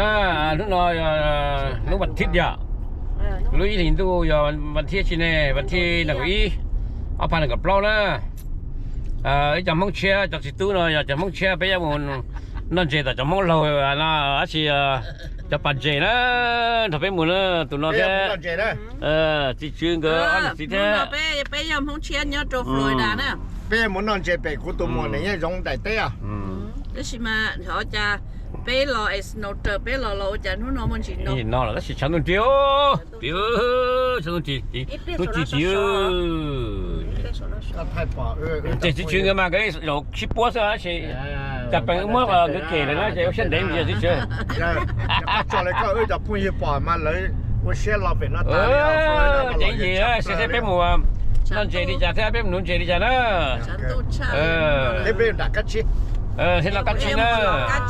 Hnub no yog hnub vas thib yom, lub ib hlis ntuj yog vas thib tsi ne, vas thib nees nkaum ib, ob phav nees nkaum plaub na. Ib cov Hmoob tshiab, cov txiv tub no yog cov Hmoob tshiab, peb yuav mus noj ntses tom cov Hmoob laug no, tab sis cov pas ntses na, nrog peb mus na, tus no thiab. Txiv Tswv nkawd ob niam txiv thiab. Peb yog Hmoob tshiab nyob rau Florida na. Peb mus noj ntses pem kuv tus muam nws nyob Zoov daim teb os. Tab sis mas cas peb los snow raws peb los los ua cas hnub no muaj ntsis no los tab sis tshav ntuj nrig, tshav ntuj nrig, ntuj nrig tid. Ces txiv tswv nkawd mas nkawd zaum sib puab xwb ces cas peem wb muab nkawd kem lawm na ces ua siab ntev mus txiv tswv. Ces ces siab thiab peb mus noj ntses li cas thiab peb mus nuv ntses li cas na. Thiab no kab tsib na. Kab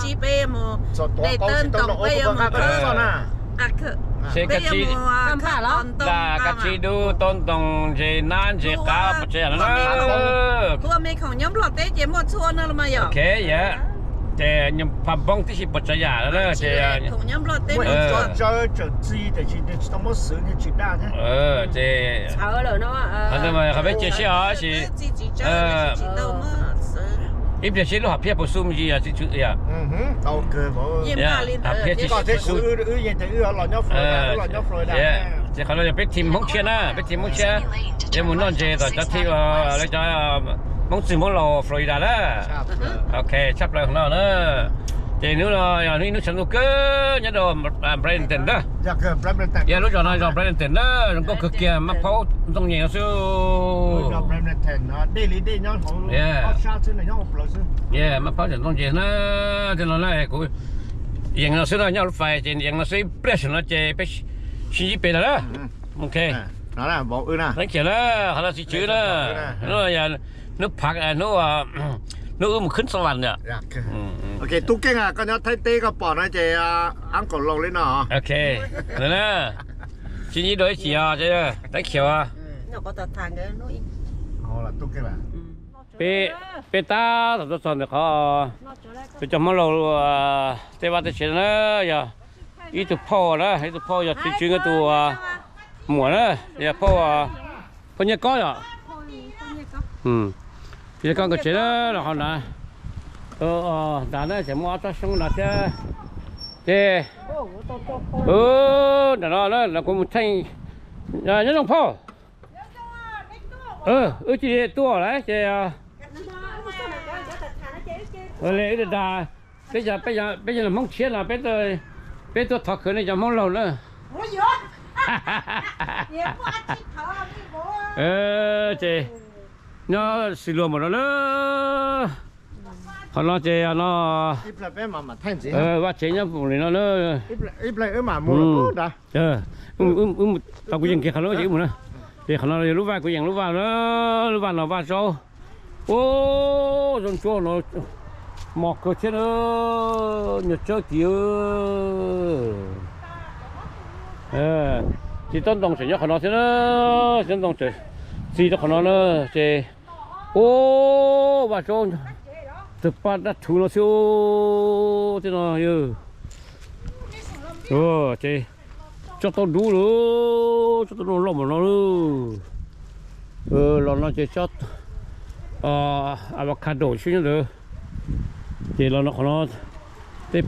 tsib dub, taub ntoo, ntses, nab, ntses, qav, pos tsav yam no na. Ok, ces phav npoob tib si pos tsav yam no na ces ces qhov peb cia siab os sis ib pliag seb lub hom phiaj puas xub me ntsis yog txiv tswv yom. Hom phiaj tsis xub. Ces qhov no yog peb team Hmoob tshiab na, peb team Hmoob tshiab yuav mus noj ntses tom cov team, lawv cov Hmoob txwg Hmoob laus Florida na. Ok, tshaj plaws qhov no na. Ces hnub no yog ib hnub tshav ntuj kawg nyob rau Bradenton na. Yog lub zos no zos Bradenton na, zoo nkauj kawg kiag, maj phaub ntxooj nyem no xwb. Maj phaub tseem ntxooj nyem na. Tej no na kuv yees no xwb no, nyob lub fais ces yees no xwb, ib pliag saum no ces peb sib ntsib pem lawm na. Ok. Thank you na, qhov no txiv tswv na. Hnub no yog hnub phav, hnub wb mus khwb xa vas yom. Ok, Tub Keej, koj nyob Thaib teb koj pom no ces uncle laus li no. Ok, sib ntsib dua ib chim os, thank you. Peb, peb tab tom tuaj txog ntawm qhov peb cov Hmoob laus tej vaj tej tsev na, yog ib tug phauj na, ib tug phauj yog txiv tswv nkawd tus muam na, yog phauj, phauj Nyiaj Kob yom. Phauj Nyiaj Kob nkawd tsev na, los qhov nrad, nrad na tseem muaj ob tsob xyoob no thiab. Ces nram no na los kuv mus theej, nyob zoo phauj. Wb cia li tuaj lawm ces wb dag, peb, peb yog Hmoob tshiab no, peb tuaj thov khawv nej cov Hmoob laus na. Ces nyob xws luag npaum no na, qhov no ces no vaj tsev nyob npaum li no na. Tau kuv yees kiag qhov no ces wb mus na. Ces qhov no yog lub vaj kuv yees lub vaj na, lub vaj no vaj zaub. Ua, zaub ntsuab no mos kawg thiab na, nyuag tsawb tid. Txiv taub ntoo tseem nyob qhov no thiab na, txiv taub ntoo tseem txi rau qhov no na. Ces ua, vaj zaub tawg paj dab thuv no xwb. Tej no ces tsob taub dub lawm, tsob taub dub loj npaum no lawm. Los no ces tsob avocado xwb nyob ntawd. Ces los no qhov no, tej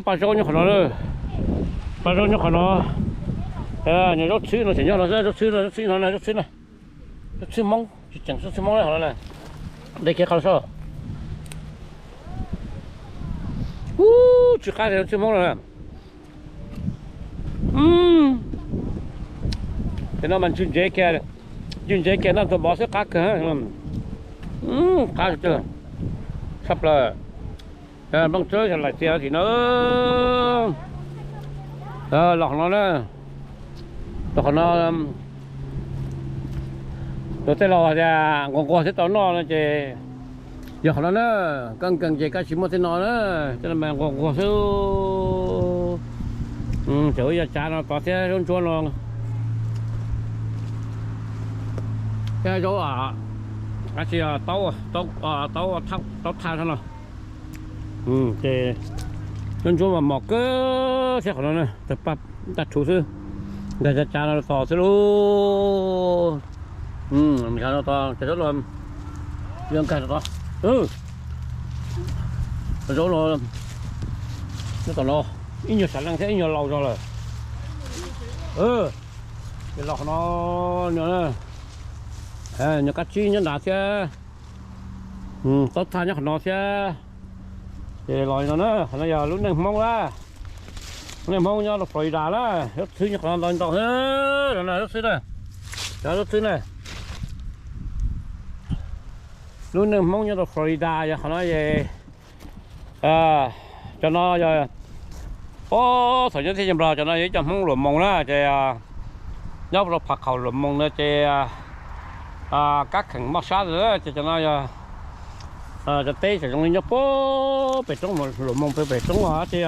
paj zaub nyob qhov no, paj zaub nyob qhov no. Zaub txhwb no tseem nyob no, zaub txhwb no, zaub txhwb no, zaub txhwb no, zaub txhwb Hmoob, tseem zaub txhwb Hmoob qhov no na. De kiag qhov soj. Ub, tsw qab zaub txhwb Hmoob no na. Ces no mas ntsw ntsev kiag, ntsw ntsev kiag noj ntxuag mov xwb qab kawg. Qab tshaj plaws. Nplooj tsawb laim txias tim no. Los qhov no na, los qhov no, tus tej laus tias nquag nquag thiab tau noj no ces yog qhov no na, koj nkees ces koj tsis muaj tej no na, tej no mas nquag nquag xwb. Tseem ua yog tsav no tod thiab zaub ntsuab no. Thiab zaub, a tsis, taub, taub thaj no. Ces Nruab ntsuab mas mos kawg thiab qhov no na, tawg paj ntaj rhuv xwb. Nkag tsa tsa no tos xwb lauj. Nkag no tos, nkag no tos. Zaub no, nyob tom no, ib nyuag sam leej thiab ib nyuag laus zog lawm. Ces los qhov no, nyob kab tsib nyob nrad thiab. Tob txha nyob qhov no thiab. Ces los no na, qhov no yog lub neej Hmoob na. Lub neej Hmoob nyob rau Florida na, zaub txhwb nyob qhov no ntau ntau, no na zaub txhwb na. Cov zaub txhwb na. Lub neej Hmoob nyob rau Florida yog qhov no es, cov no yog, o, thaum nyob teb chaws Nplog cov no yog ib co Hmoob luam moos na ces nyob rau pham khaum luam moos na ces kab kheem moj sab ces cov no yog cov teb tseem zoo li nyob puag pem roob, luam moos pem pem roob os ces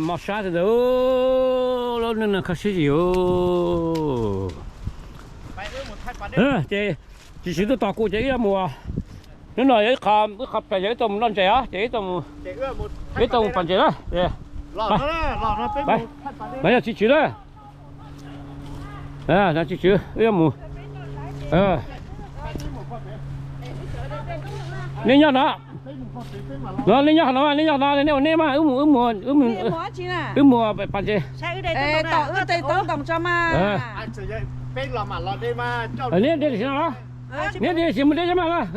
moj sab tiag ntawd, lub neej no kho siab zim. Ces tsis tswv tuaj tos kuv ces wb yuav mus, hnub no yog ib qho, ib qho pem yog wb tuaj mus noj ntses os ces wb tuaj mus pab ntses na. No yog tsis tswv na. Tsis tswv wb yuav mus. Nej nyob no, no nej nyob qhov no, nej nyob qhov no, nej ua nej mas, wb mus, wb mus pab ntses. Neb de tam sim no los, neb de sim mus de mas los.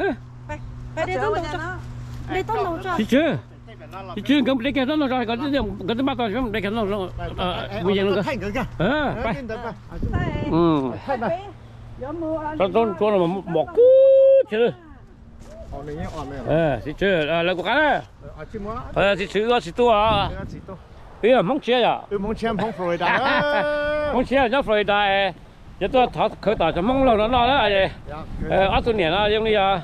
Tsis tswv, tsis tswv, nkawd mus de kiag tsob ntoo tso, nkawd twb npaj tau de kiag tsob ntoo mus yees no. Tsob ntsuab no mos kub thiab. Tsis tswv, lawv kuv qab na. Tsis tswv wb tsis tuaj. Wb yog Hmoob tshiab yom. Hmoob tshiab nyob Florida, yog tuaj thov khawv tom cov Hmoob laug no noj na. Ob tug niam no zoo li os,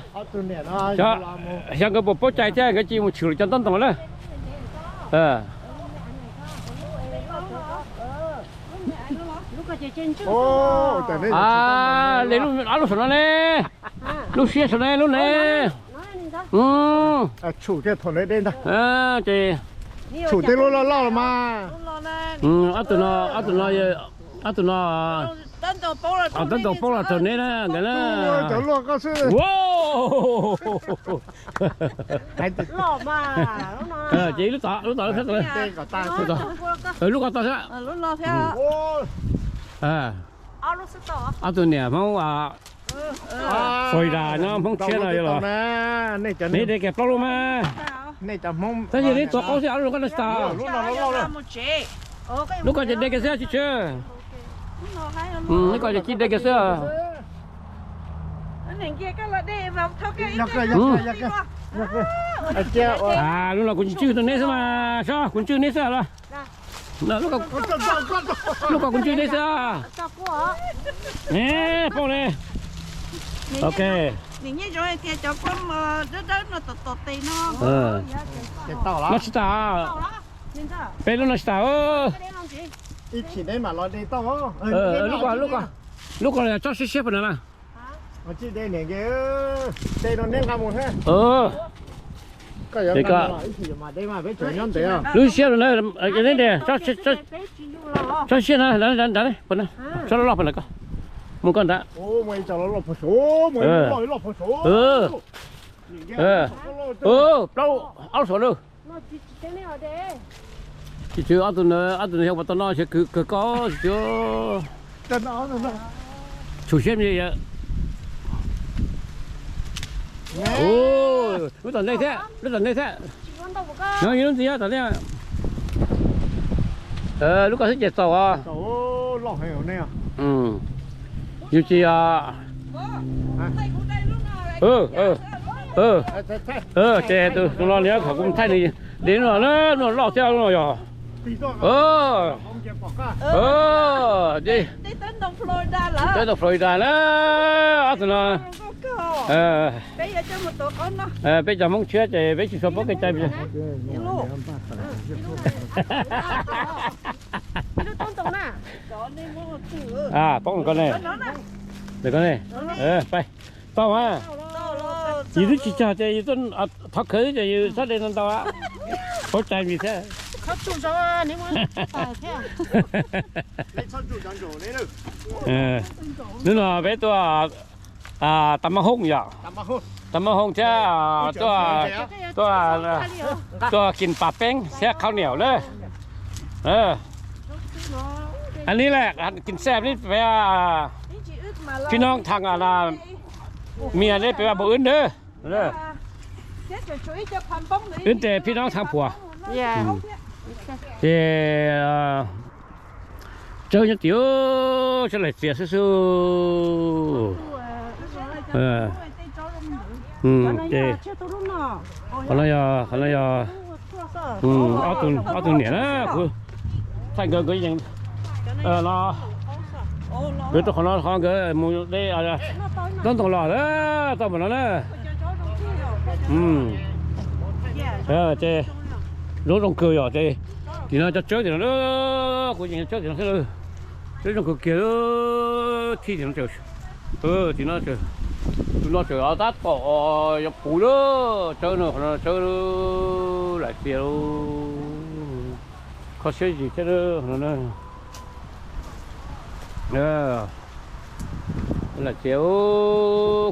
xyov nkawd puas paub cai thiab nkawd cia mus tshwm cov ntaub ntoo na. Li ob lub saum no ne, lub siab saum ne, lub ne. Tshum tej lub loj loj los mas. Ob tug no, ob tug no, ob tug no, tab tom paub los rau neb na, nkawd na. Ces lub tom, lub tom, lub tom, lub ko tau thiab. Ob tug niam Hmoob Florida no, Hmoob tshiab no yog los. Neb de kiag plaub lub mas. Tab sis neb tuav qaub xwb, ob lub ko no tsis tau. Lub ko ces de kiag xwb tsis tswv. Lub ko ces cia de kiag xwb. Lub no kuv ntswj rau neb xwb mas, sob, kuv ntswj neb xwb los. Lub ko kuv ntswj neb xwb. Poob ne. Ok. Noj tsis tas. Peb lub noj tsis tas. Lub ko, lub ko, lub ko tsob siab siab pem no na. Lub siab no na, neb de tsob siab na, tsob loj loj pem no ko, mus koj ntawd. Plaub, ob lub saum na. Tsis tswv, ob tug no, ob tug no xyov puas tau noj, kawg kawg koj tsis tswv. Tshum siab me. Lub tom ntej thiab, lub tom ntej thiab. No yog lub ntxiv tom ntej. Lub ko xwb ces txaus os. Yus tsis, ces tus no nws kom kuv thaij nws de lub no na, lub no loj thiab lub no yog. Teb tom Florida na, ob tug no. Peb cov Hmoob tshiab ces peb tsis tshua paub kev cai. Poob ko ne, ko ne, pab tau mas. Yus twb tsis cog ces yus thov khawv xwb ces yus txhob de ntau ntau a. Ua cai mis thiab. Hnub no peb tuaj tam mab hooj yom, tam mab hooj thiab tuaj, tuaj kis pas peeb thiab khau niam na. Anij lawm kis xaj neb peb, phib noob thaaj mias neb peb vas npau wb nawb. Wb tes phib noob thaaj phuam. Ces tsawb nyob tim, tsawb laim txias xwb xwb. Ces qhov no yog, qhov no yog ob tug niam na, kuv thaij nkawd, nkawd yees no, nkawd rau qhov no, qhov nkawd mus de zaub ntoo los lawm, tau npaum no na. Ces zaub zoo kawg yom, ces tim no cov tsawb tim no, kuv yees tsawb tim no xwb. Tsawb zoo kawg kiag, thij tim no, tim no, tus no tseem tab tom yuav puv lawm, tsawb no, qhov no tsawb laim txias, kho siab zis thiab no. Laim txias,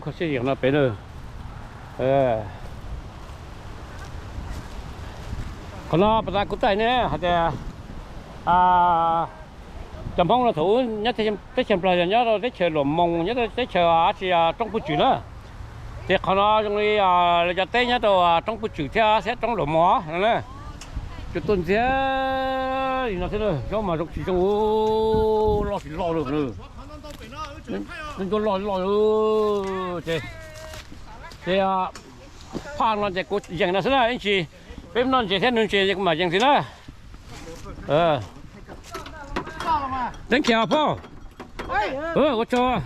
kho siab zis no pem na. Qhov no pas tas kuv thaij nej hais tias cov Hmoob no thaum ub nyob teb chaws Nplog yog nyob rau teb chaws Luam Moos, nyob rau teb chaws tsis, Roob Puj Tswm na. Ces qhov no zoo li lawv cov teb nyob rau Roob Puj Tswm thiab, thiab Roob Luam Moos no na. Cua tuaj ntxiag li no thiab, zaub mas zoo tsis zoo, loj tsis loj li. Ncua loj loj li. Ces, ces phaj no ces kuv yees no xwb na, ib ntsis peb noj ntses thiab nug ntses ces kuv mam yees xwb na. Thank you phauj. Ua tsaug.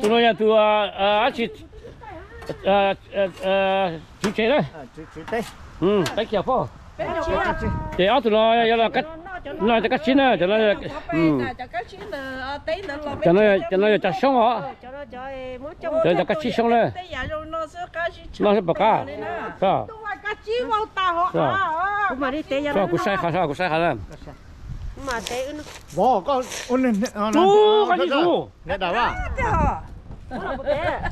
Tus no yog tus dab tsi, tswv tsev na. Thank you phauj. Ces ob tug no yog, no cov kab tsib na, cov no, cov no yog cov soob os. Cov, cov kab tsib soob na. Noj seb puas qab. Kuv saib qhov, kuv saib qhov na. Ub, kab tsib tus.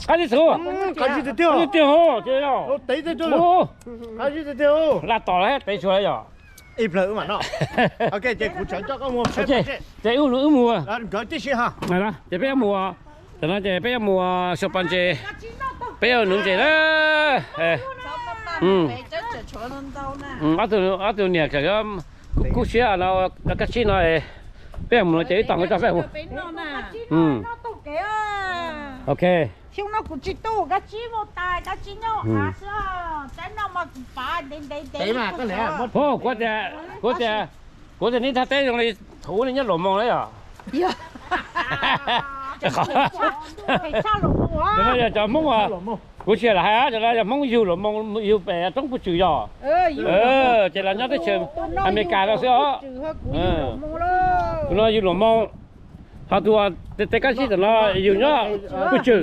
Kab tsib tus. Kab tsib tiag tiag. Laj tom lawm tev tsuag yom. Ces wb mus, ces peb yuav mus, tam no ces peb yuav mus xyuas pas ntses, peb yuav nuv ntses na. Ob tug niam tseem kub siab no, kab tsib no, peb yuav mus no ces wb tom nkawd tso peb mus. Ok. Xyoo no kuv tsis tu, kab tsib mus tas, kab tsib nyob av xwb, teb no mas kuv pav ntev ntev ntev. Kuv tias, kuv tias neb thaj teb zoo li thaum ub neb nyob Luam Moos na yom. Cov no yog cov Hmoob, kuv tsis lam hais, cov no yog Hmoob yug Luam Moos, yug pem Roob Puj Tswm yom. Ces los nyob teb chaws Amelikas no xwb os. Tus no yug Luam Moos, ho tus, tus kab tsib tom no yug nyob Puj Tswm.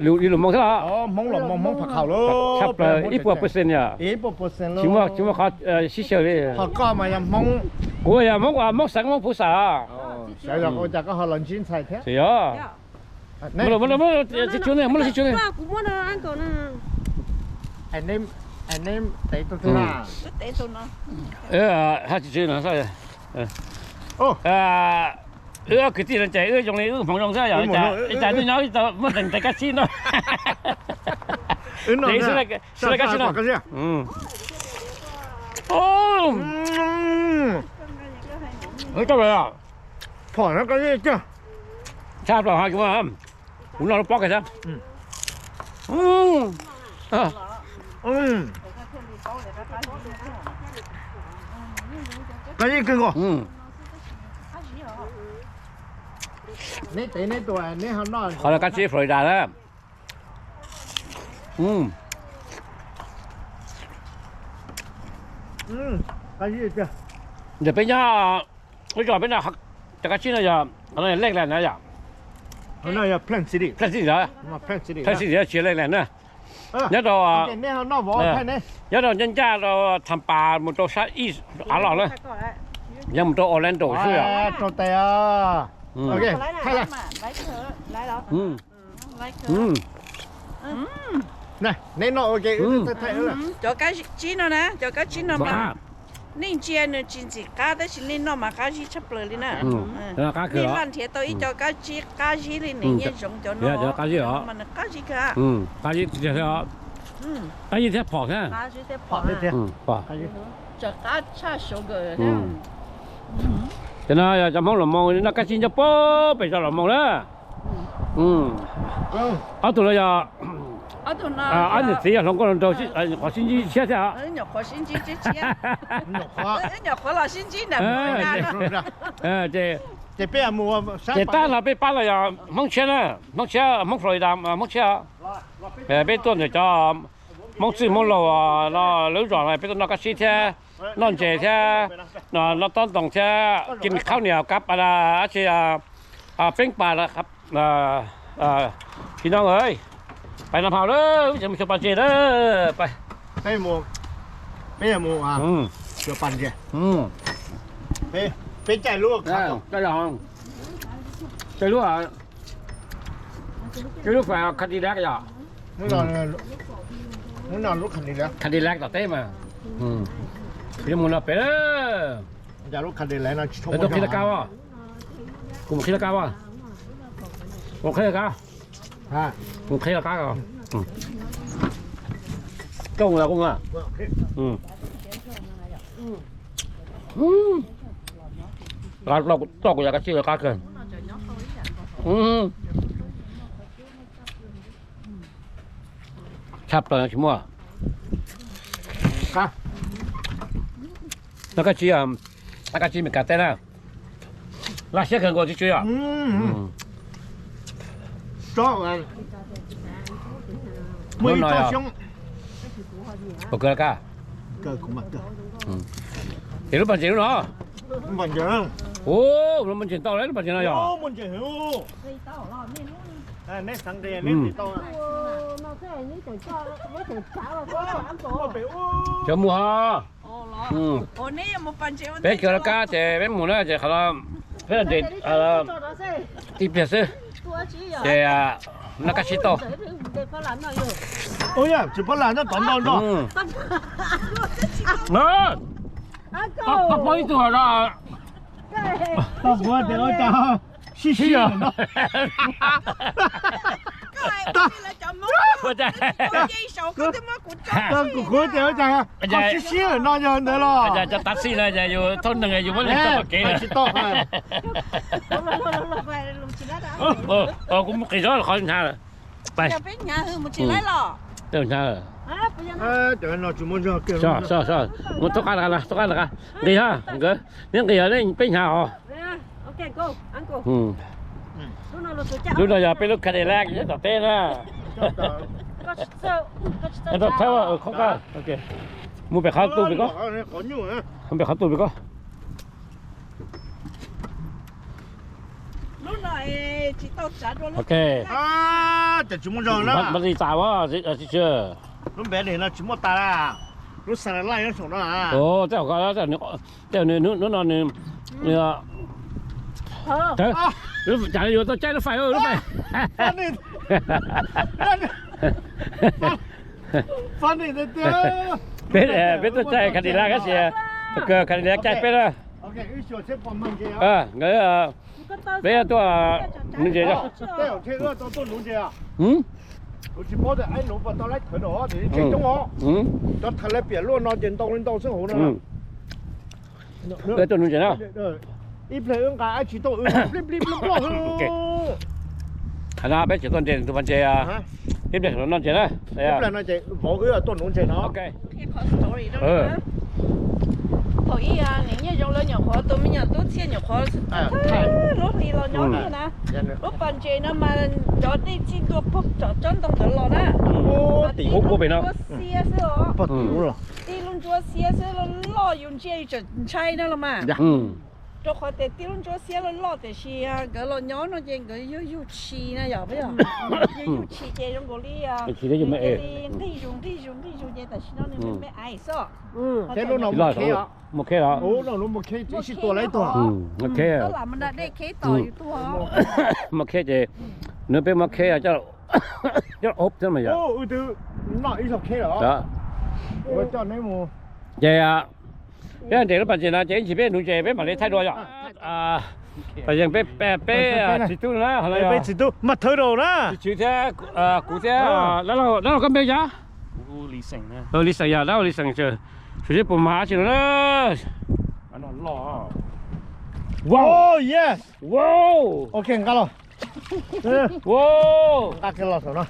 Yug Luam Moos thiab los? Tshaj plaws ib puas percent yom. Tsis muaj, tsis muaj qhov sib xyaw li. Kuv yog Hmoob, Hmoob xeev Hmoob Phuv Xam. Xyov, muab lub sib tsuag, muab lub sib tsuag. Wb ob kwv tij no ces wb zoo li wb hmoov zoo xwb yom, ib cas twb nyob ib tau muaj ntees tes kab tsib no. Xwb kab tsib no. Tshaj plaws, kuv noj lub pob kiag xwb. Kab tsib kawg nkaus. Qhov no kab tsib Florida na. Ntawm peb nyob, lub zos peb no, cov kab tsib no yog, qhov no yog Lakeland na yom. Plain City, Plain City tsis yog Lakeland na. Nyob rau, nyob rau ncaj ncaj rau Tham Pas mus rau sab ib av los na, yog mus rau Orlando xwb yom. Cov kab tsib no na, cov kab tsib no mas nej ntsia nws tsis ntxim qab tab sis nej noj mas qab zib tshaj plaws li na. Nej laj nrhiav tau ib co kab tsib qab zib li nws yeej zoo cov no mas nws qab zib kawg. Qab zib thiab, qab zib thiab phom thiab. Tseem qab tshaj sugar thiab. Cov no yog cov Hmoob Los Moo noj kab tsib nyob puag pem zos Los Moo na. Ob tug no yog ob niam txiv yog hluas nkauj hluas nraug, qhuav sib ntsib tshiab thiab os. Ces tab no peb pab los yog Hmoob tshiab na, Hmoob tshiab, Hmoob Florida, Hmoob tshiab. Peb tuaj ntawm cov Hmoob txwj Hmoob laug no lub zos no peb tuaj noj kab tsib thiab noj ntses thiab noj tob ntoo thiab kis khaub niam kab pas dab tsi peeb pas. Tsis no, pais no hauv lawm, mus xyuas pas ntses lawm. Peb mus, peb mus xyuas pas ntses. Peb caij lub, caij lub, caij lub fais Cadillac yom. Cadillac tom teb mas. Yuav mus no pem. Lub Cadillac no tsis tau qhib laj kab os. Kuv mus qhib laj kab os. Mus qhib laj kab. Mus qhib laj kab os. Koj mus los kuv mus. Toj kuv yog kab tsib laj kab kawg. Tshaj plaws tsis muaj. Noj kab tsib, noj kab tsib Meskas teb na. Laj siab kawg nkaus tsis tsw os. Hnub no yog puas kawg laj kab? Ces lub pas ntses lub no. Ua, lub pas ntses ntau lawm, lub pas ntses no yog. Cov mus ho. Peb kawg laj kab ces peb mus na ces qhov no peb los nres tib pliag xwb ces noj kab tsib tau. Tsis pab lam nyob tod ntau no. Koj paub ib tug no. Tau kuv tias ua cas sib sib no. Kuv tias ua cas ho sib sib no yog ntawd los. Cov tav xij no yus thauj neeg yus muab neeg tso tom kev tsis tau. Kuv mus qis zog qhov hnyav lawm. Hnyav. Mus thoob qab, thoob qab, nqis ha nkawd, neb nqis peb hnyav os. Lub no yog peb lub Cadillac nyob tom teb na. Thawb, khob koj, mus pem qhov tu pem ko, pem qhov tu pem ko. Ok. Mas li tas as, lub npe no tsis muaj tas. Lub xas laj nyob saum no. Tej zaum ko, tej zaum nws hnub no nws, cas yuav tau caij lub fais, lub fais. Peb, peb tuaj caij Cadillac tab sis, Cadillac caij peb na. Nkawd, peb tuaj, nuv ntses. Peb tuaj nuv ntses na. Qhov no peb tseem tuaj ntses tus pas ntses, ib pliag noj ntses na. Thaum ib nws yeej zoo li nyuam qhuav tus me nyuam tub txhiaj nyuam qhuav lub hli los nyob tiag na. Lub pas ntses no mas cov dej txij ntua puag tom tsob ntoo ntawd los na. Tim hub puag pem no. Xiab xwb os. Tib lub ntsuab xiab xwb, loj yus ntsia yus tseem ntshai no los mas. Rau qhov tias tib lub nruab xiab loj loj tiam sis nkawd los nyob no ces nkawd yug yug tshis na yom, yug yug tshis ces zoo nkaus li nqig zus nqig zus nqig zus ces tam sim no nws me me aiv xwb. Muaj khej los? Muaj khej tos yus tuag. Muaj khej ces nws peb muaj khej coj ob thiab mas yom. Ces peb nres lub pas ntses no ces ib ntsis peb nuv ntses peb mam li thaij dua yom. Tam yeej peb, peb txiv tub na, peb txiv tub mas thawj rau na, tsis tswv thiab, kuv thiab. Dab laug koj npe cas? Lis Xeem yom, dab laug Lis Xeem, suav sib puas mag dab tsi no na. Wow, yes, wow, ok nqa los. Wow, nqa kiag los saum no.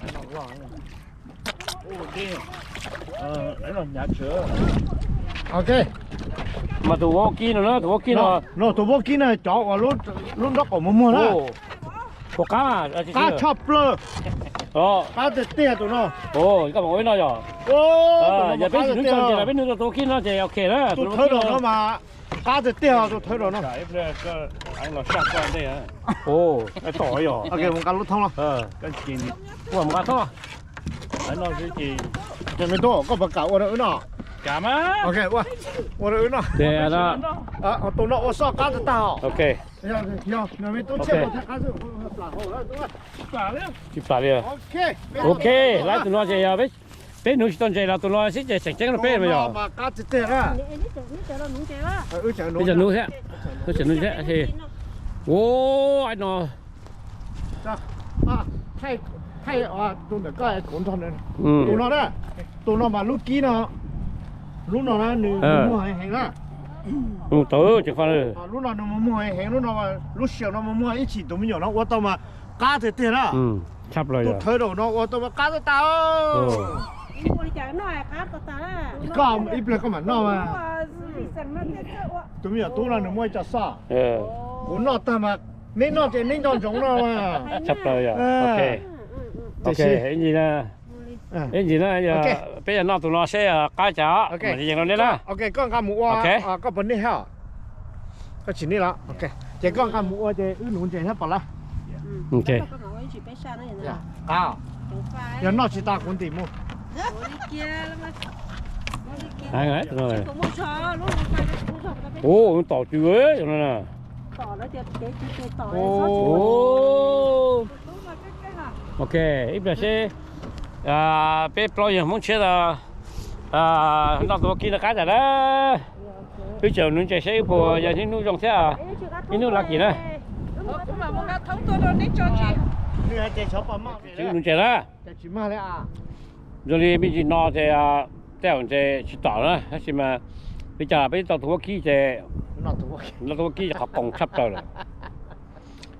Ok, mas tus vab kib no, tus vab kib no, no tus vab kib no cov uas lub nraub qaum muag muag na. Qab tshaj plaws, qab tiag tiag tus no. Koj mam ua ib no yom. Yog peb tsis nuv ntses los peb nuv tus vab kib no ces ok na. Tus thawj rau no mas qab tiag tiag tus thawj rau no. Tom yog, ok, mus nqa lub thoob los. Mus nqa thoob. Ces me tub, koj puas kam ua rau wb noj? Ok, ua, ua rau wb noj. Tus no ua soj qab tag tag os. Yog me tub tshiab thiab qab xwb. Tsis plam li. Ok, lawv tus no ces yog peb nuv tsis tau ntses los tus no xwb ces tseem ceeb rau peb mas yog. Qab tiag tiag na. Peb cov nuv thiab, peb cov nuv thiab. Ua no, thaij tus ntawm koj kuv nrog. Tus no na, tus no mas lub kib no, lub no na nws muag heev heev na. Tau, lub no nws muag muag heev heev, lub no, lub sij hawm no muag muag ib chim tus me nyuam no ua tau mas qab tiag tiag na. Tus thawj rau no ua tau mas qab tag tag. Koj ib pliag koj mam noj mas. Tus me nyuam tub no nws muaj ib co soj. Kuv noj tag mas neb noj ces neb nco ntsoov no mas. Tshaj plaws yog. Ok, ib ntsis na, ib ntsis na, peb yog noj tus no seb qab cas mas yeej rau neb na. Ok, koj nqa mus ua, koj puas nij hab? Koj tsis nij los? Ok, ces koj nqa mus ua ces wb nuv ntses thiab pom lawm. Yog noj tsis tas kuv ntim mus. Ua tom tsw no. Ok, ib pliag seb peb plaub yawg Hmoob tshiab noj tus vaub kib no qab tas na. Wb tseem nuv ntses seb wb puas yog niaj hnub zoo thiab, niaj hnub lav kim na. Nuv ntses na. Zoo li me ntsis no ces tej zaum ntses tsis tom na, tab sis mas li cas peb tau tus vaub kib ces, noj tus vaub kib ces qhov qoos tshaj plaws lawm.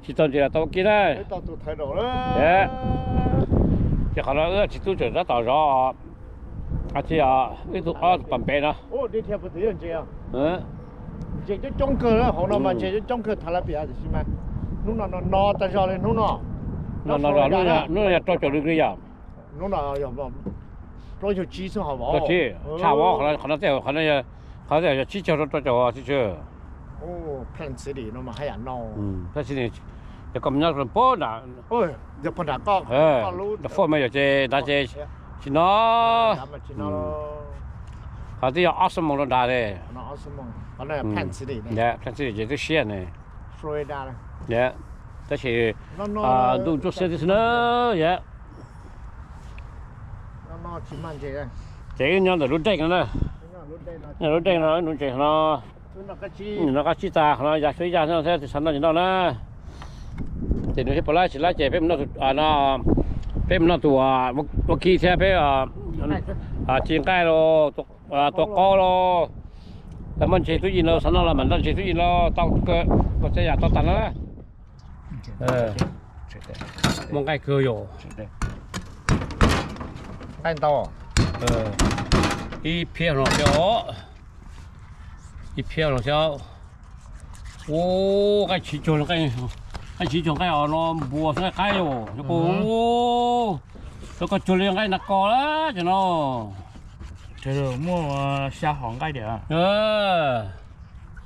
Tsis tau ntses los tau vaub kib na. Ces qhov no wb txiv tub tseem tab tom zov, wb tug ob tug pas npe no. Ntses coob coob kawg, hauv no mas ntses coob coob kawg, thav lab piam tiam sis mas hnub no no no tag zog li hnub no. No no, hnub no yog rau caum degree yom. Hnub no yog plaub caug tsib xwb hos vauv. Tshaj vauv, qhov no tej, qhov no tej yog tsib caug rau rau caum xwb. Plant City no mas haj yam no. Plant City, yog koj mus nyob puag nram, puag nram koj lub, nram Fort Myers ces nrad ces tsis no. Qhov twb yog ob xuab moos rau nrad li. Plant City ces twb siab ne. Tab sis ntuj ntsuab xiab tib si na. Ces wb nyob ntawm lub dej no na. Nyob lub dej no wb nuv ntses no. Nim no qab tsib tag qhov no ya xyov ib yag no thiab tus xav noj ces noj na. Ces nws thiab puas laib tsis laib ces peb mus noj tus, peb mus noj tus vaub kib thiab peb ci nqaij los, tua qaub los, muaj ntses tub yim los xav noj los mam noj ntses tub yim los tau kawg, ua tej yam tau tag na. Muaj nqaij kawg yom. Nqaij ntau. Ib phiab no thiab os. Ib phiab no thiab. Ua nqaij chiv cuag, nqaij chiv cuag nqaij os no npua xwb nqaij qaib os. Lawv koj cuag li nqaij nas kos lawm cov no. Muaj xya hom nqaij tiag.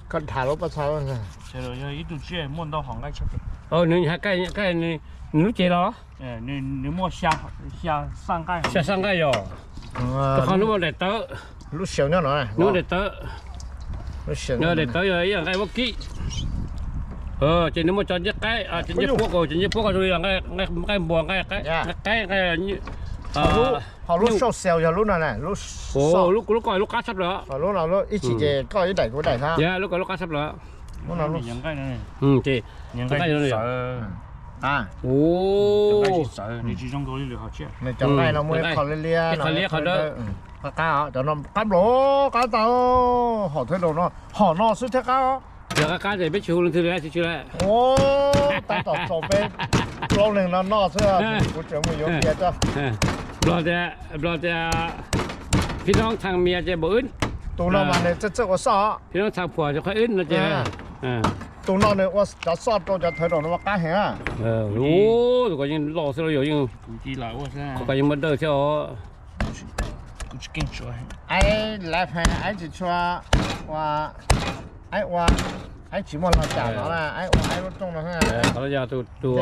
Koj tham lub pob txha. Yog ib tug tsiaj muaj ntau hom nqaij tshaj plaws. Nws hais nqaij, nws lub cev los? Nws muaj xya xaj nqaij yog. Tus qhov nws muaj daim tawv. Lub xyaw nyob no. Nws muaj daim tawv. Nws daim tawv yog ib yam nqaij vaub kib. Ces nws muaj cov ncej qaib, cov ncej puab, cov ncej puab zoo li nqaij npuas, nqaij qaib, nqaij. Ho lub xyaw yog lub no na, lub, lub ko lub qab tshaj plaws. Lub no ib chim ces koj ib daim kuv daim xwb. Lub ko lub qab tshaj plaws. Lub no lub. Ces nqaij no. Nws cov nqaij no muaj ib qho liab liab, qhov liab qhov dawb. Qab qab, cov no qab nplaum, qab tag. Hom thawj daus no, hom no xwb thiaj qab. Yog qab qab ces peb tsis hu leej twg li, tsis tsis li. Tab tom txaus peb plaub leeg no noj xwb, kuv tseem mus yuav kiag tso. Nplog tias, Nplog tias, phib noob thaaj mias ces npaum wb. Tus no mas nws txawj txawj ua xoj. Phib noob thaaj phuam ces qhov wb no ces. Tus no nws ua cov xoj rau cov thawj daus no qab heev. Tus ko yeej loj xwb los yog yeej, ko yeej muaj dawb thiab os. Aib lab pheej aib tsis tshua ua, aib ua, aib tsis muaj lo cas no na, aib ua aib lub rooj no. Qhov no yog tus, tus,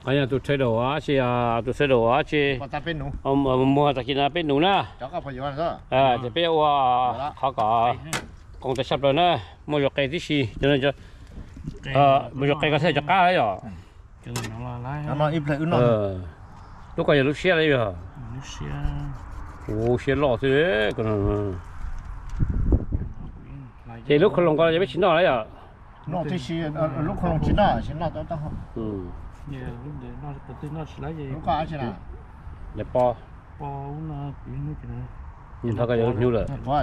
qhov yog tus thawj daus tsi, tus thawj daus tsi. Muag tag kis no peb nuv na. Ces peb ua qhov kom qoos tes tshaj plaws na, muaj zug qe tib si. Muaj zug qe ko thiaj cov qab yom. Lub ko yog lub siab li yog. Ua siab loj xwb. Ces lub khaus loos ko yog peb tsis noj lawm yom. Lub khaus loos tsis noj, tsis noj. Lub ko, lub ko yog lub hnyuv lawm. Ua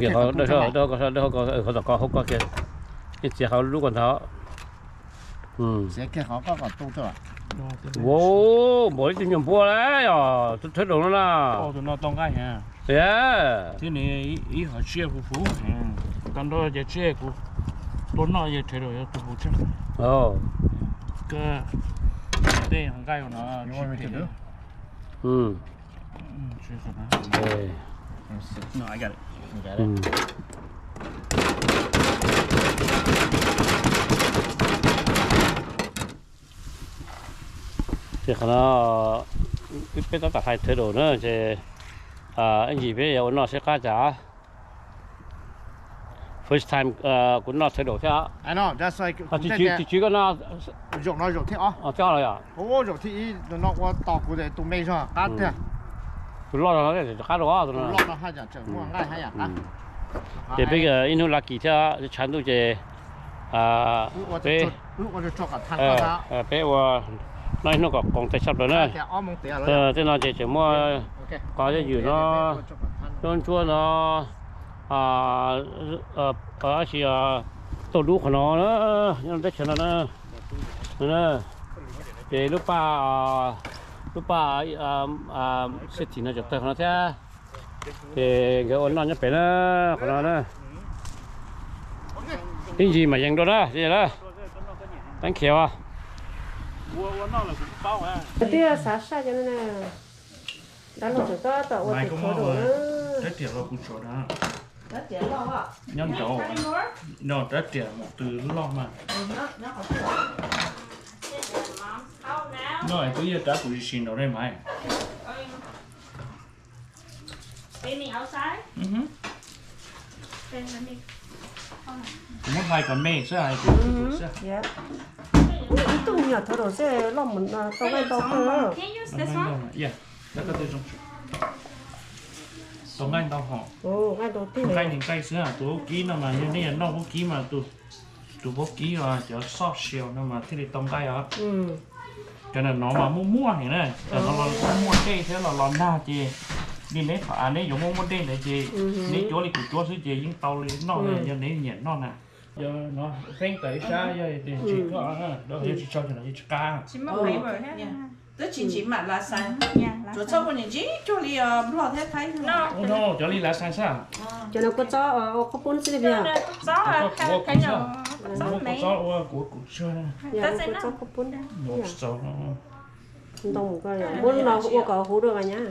kiag qhov dawb, dawb, dawb, qhov tom ko hauv ko kiag. Yeej txiav qhov lub ko ntag. Npaum li tus nyuag npua lawm os, tus thawj daus no na. Thiab nws ib hom tsiaj huv huv, tag nrho cov tsiaj kuv tuaj noj yog thawj daus yog tus huv tshaj. Tej nqaij no. Ces qhov no peb tab tom hais thawj daus na ces ib ntsis peb yuav ua noj seb qab cas. First time kuv noj thawj daus thiab. Tsis tswv koj noj zaum no zaum thib ob los yom. Zaum thib ib no ua tos kuv tus me zog qab tiag. Tus loj no qab dua. Ces peb ib hnub lucky thiab tshav ntuj ces peb, peb ua noj ib hnub kom qoos tes tshaj plaws na. Tej no ces tseem muaj qhov yooj yim no, ntsuab ntsuab no, tab sis tauj dub qhov no na, nyob teb chaws no na. Ces lub paj, lub paj city no tseem tawg qhov no thiab. Ces nkawd ua noj nyob pem na, qhov no na. Ib ntsis mam yees dua na, thank you. Twb xav saib cov no na. Dab laug tseem tab tom ua tus qhov dua na. Nyob nraud, no rab riam mus tw loj mas. No es twb yog rab kuv sim sim nraud ne mas. Kuv muab hlais kom me xwb hais tias xwb. Ib tug nyuam thawv daum xwb loj mus tau nqaij ntau kawg. Tau nqaij ntau hom. Nqaij nqaij xwb, tus vaub kib no mas yog nej yuav noj vaub kib mas tus, tus vaub kib os, cov soft shell no mas thiaj li tau nqaij os. Cov no mas muaj muaj heev na, cov no los muaj muaj dej thiab los los nag ces li neb qhov av neb yuav muaj muaj dej ntawd ces neb cuab li kuv cuab xwb ces yeej tau li noj na, yog neb nyiam noj na. Yog no feeb tawm ib sab, yog tias tsis koj, yog tsis tso cov no yeej tsis qab. Twb tsis ntsiv mam lav xais, tsuas txhob ua niam ntsib cuag li Nplog thiab Thaib. Ua no cov li lav xais xwb. Cov no kua txob ua qhaub poob xwb li. Kua txob ua kuv kuv tsuag. Kua txob qhaub poob. Ntoo mus koj muab no ua kom huv dua mas nyab.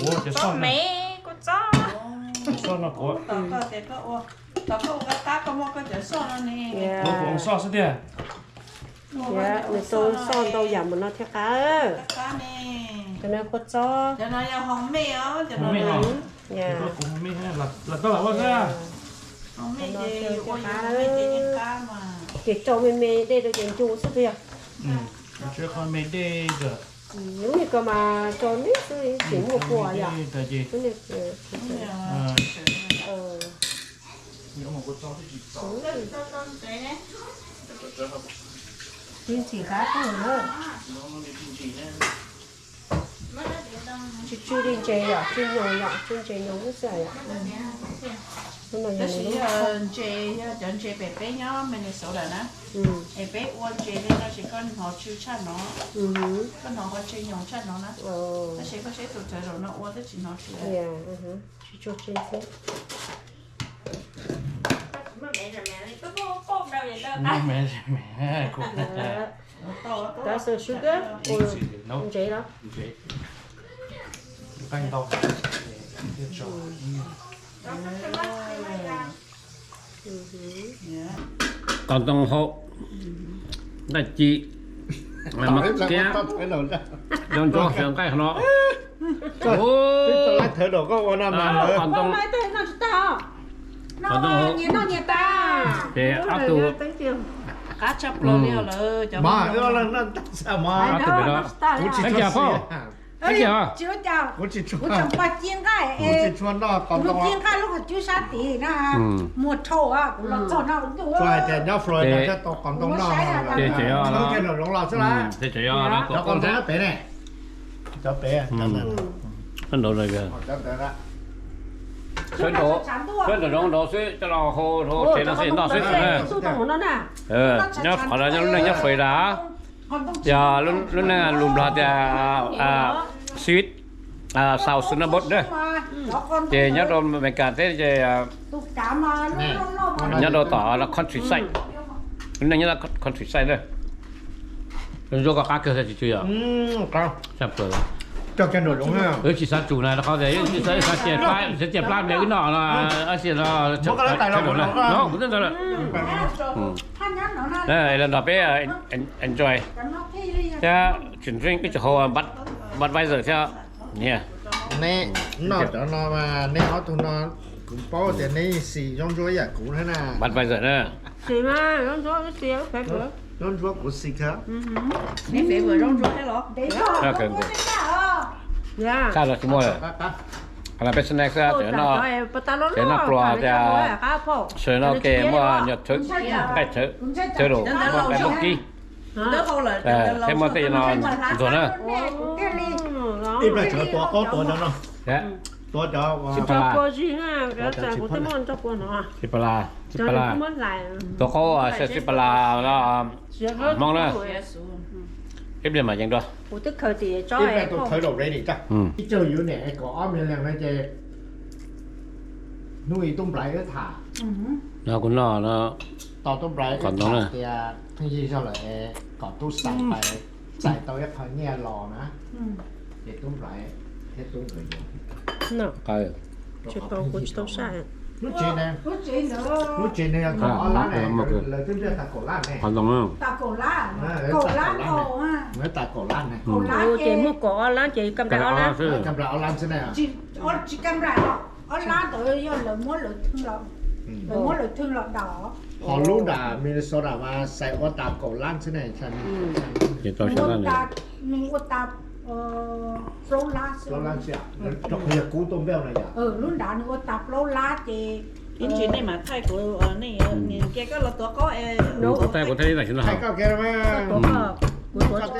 Ua cov soj no kuv. Ua kuv ua soj xwb tiag. Nws tau soj ntau yam mus no thiaj qab. Cov no kua txob. Cov no yog home made os, cov no. Home made. Ces rau me me dej rau ces ncu xwb puas yog? Lub niag ko mas rau neb xwb tsis muaj kua yom. Ntxim qab tag na. Tsw tsw li ntses yom, tsw nyoos yom, tsw ntses nyoos lub xwb yom. Tab sis yog ntses, yog cov ntses pem peb nyob Minnesota na, es peb ua ntses li no ces koj hnov tsw tshaj no, koj hnov qhov tsw nyoos tshaj no na. Tab sis koj saib tus turtle no ua twb tsis hnov tsw. Tsis tshua tsw xwb. Tab sis sugar ua ntsev los? Qos ntoo hau, nqaij ci, mas kiab, zoo ntsuab xyaw nqaij qhov no. Qos ntoo, qos ntoo hau. Ces ob tug, qab tshaj plaws li lawm. Ob tug pem no. Thank you, Paul. Thank you. Kuv tsis tshua noj qos ntoo. Kuv tsis tshua noj qos ntoo. Kuv tsis tshua noj qos ntoo. Ces tseem yog, ces tseem yog qos ntoo pem ne. Cov pem, cov ntawd, sawv nraum zoov nraud xwb coj los hau rau tsev no xwb noj xwb. Nyob qhov no nyob lub neej nyob Florida, yog lub neej lus Nplog tias Sweet South Neighborhood na. Ces nyob rau Amelikas teb ces nyob rau tom countryside, lub neej nyob countryside na. Zoo nkaus koj qab kawg tsis tsw yom? Wb tsis xav tsum na, rau qhov tias wb xav, xav cia plab me wb noj no, tab sis no kuv twb ntawd lawm. Los nrog peb enjoy thiab tsis drink, wb tsis haus Budweiser thiab. Neb noj cov no mas neb ob tug no kuv paub tias neb xis zoo ntsuab ib yam kuv thiab na. Budweiser na. Xis mas zoo ntsuab, wb xis, wb phev pem. Zoo ntsuab kuv xis thiab. Neb phev pem zoo ntsuab thiab los? Kaj los tsis muaj lawm. Qhov no peb snack xwb, tseem noj pluas tias, sawv noj ke muaj nyuag thawv, nqaij thawv, thawv rau muaj nqaij nplooj kib, thiab muaj tej no ntxuag na. Ib pliag tseem tuav qaub tuav cov no. Tuav cov sipala, sipala, tuav qaub, sipala no Hmoob na. Ib pliag mam yees dua. Ib pliag tus thawv los ready. Ib txog yus niam kaum ob million no ces hnub ib tub nplai wb tham. No kuv noj no. Tau tub nplai wb tham tias pheej yig zog lawm es kom tub xav pais txais tau ib qho nyiaj los na. Ces tub nplai thiab tub nkawd yuav. Lub tsev, lub tsev no yog kaum ob lab ne, lawv twb ntiaj tag kaum lab ne. Tag kaum lab ne. Ces muaj kaum ob lab ces kam nplai ob lab. Kam nplai ob lab xwb ne. Tsis kam nplai, ob lab ntawd yog lawv muab lawv thwj los, lawv muab lawv thwj los dam. Ho lub nram Minnesota mas xais ua tas kaum lab xwb ne. Nws ua tas plaub lab xwb. Plaub lab xwb, rau qhov yog kub tuaj npej na yom. Lub nrad nws ua tas plaub lab ces ib ntsis nej mam thaij kuv, nej, nws ke koj los tuav qaub es kuv thaij kuv thaij ib tam sim no. Kuv tuav